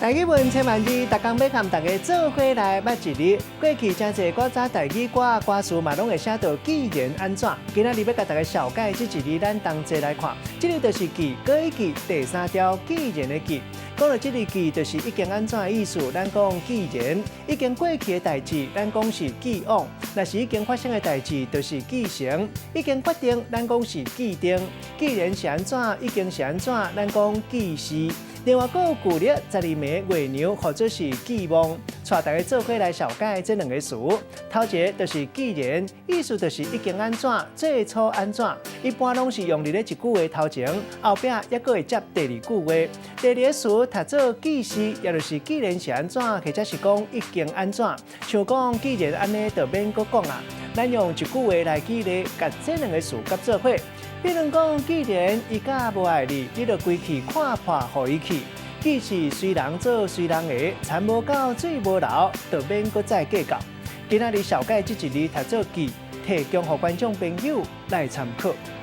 台語文千萬字，逐工欲佮大家做伙來捌一字。過去誠濟古早台語歌歌詞嘛，攏會寫著既然按怎。今仔日欲共大家紹介這一字，咱同齊來看。這个就是既，過去第三調既然的既。講著這个既，就是已經按怎的意思。咱講既然已經過去的代誌，咱講是既往；若是已經發生的代誌，就是既成。已經決定，咱講是既定。既然是按怎，已經是按怎，咱講既是。另外，閣有舊曆十二暝月娘，號做是既望，帶大家做伙來紹介這兩个詞。頭一个就是既然，意思就是已經按怎，最初按怎，一般攏是用佇咧一句話頭前，後壁猶閣會接第二句話。第二个詞讀做既是，也就是既然是按怎，或者是講已經按怎。像講既然按呢，就免閣講啊。咱用一句話來舉例，共這兩个詞結做伙。比如講，既然伊佮無愛你，你就規氣看破，予伊去。既是隨人做隨人的，田無夠水無流，就免閣再計較。今仔日紹介這一字讀做既，提供予觀眾朋友來參考。